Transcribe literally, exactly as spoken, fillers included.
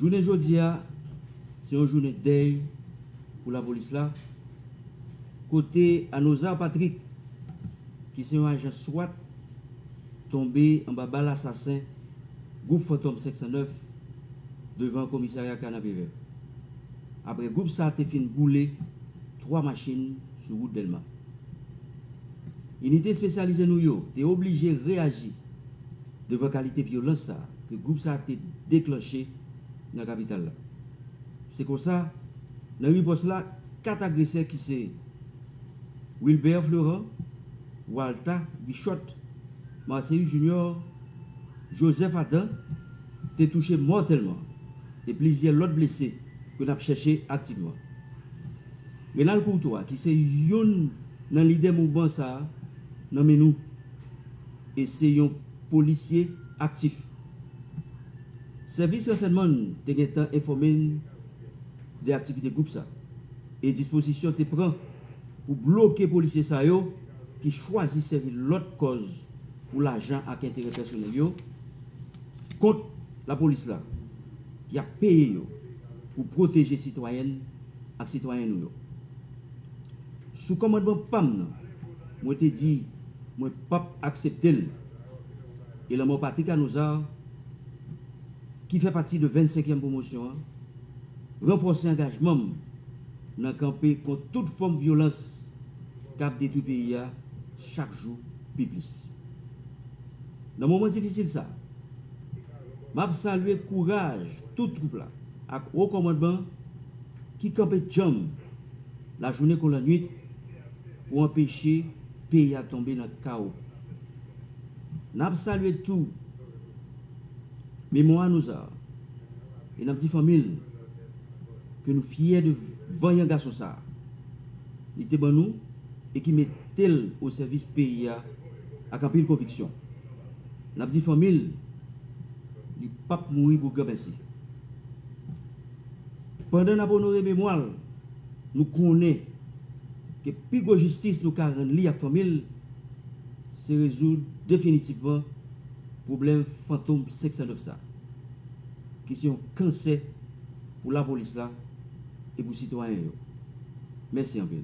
Jounen jodi a, se yon jounen dèy pou lapolis la, kote Anozar Patrick, ki se yon ajan swat, tonbe anba bal asasen gwoup Fantom senk san nèf devan komisarya Kanapevè. Apre gwoup sa te fin boule twa machin sou wout Dèlma. Inite espesyalize nou yo te oblije reyaji devan kalite vyolans sa a ke gwoup sa a te deklanche nan kapital la. Se konsa, nan ripòs la, kat agresè ki se Wilbert Florent, Walta Bichot, Marceus Junior, Joseph Adam te touche mòtèlman e plizyè lòt blese ke n ap chèche aktivman. Renald Courtois, ki se youn nan lidè mouvman sa a, nan men nou e se yon polisye aktif. Sèvis ransèyman te gentan enfòme n de aktivite gwoup sa e dispozisyon te pran pou bloke polisye sa yo ki chwazi sèvi lòt kòz pou lajan ak enterè pèsonèl yo kont lapolis la ki ap peye yo pou pwoteje sitwayèn ak sitwayen nou yo. Sou kòmandman pa m nan, mwen te di mwen p ap aksepte l. E lanmò Patrick Anozar, ki fè pati de vennsenkyèm pwomosyon an, ranfòse angajman m nan kanpe kont tout fòm vyolans k ap detwi peyi a chak jou pi plis. Nan moman difisil sa a, m ap salye kouraj tout twoup la ak wo kòmandman ki kanpe djanm lajounen kon lannwit pou anpeche peyi a tonbe nan kawo. N ap salye tou memwa Anozar e n ap di fanmi l ke nou fyè de vanyan gason sa a li te ban nou e ki mete l o sèvis peyi a ak anpil konviksyon. N ap di fanmi l li p ap mouri pou granmèsi. Pandan n ap onore memwa l, nou konnen ke pi gwo jistis nou ka rann li ak fanmi l se rezoud definitivman pwoblèm Fantom senk san nèf sa, ki se yon kansè pou lapolis la e pou sitwayen yo. Mèsi anpil.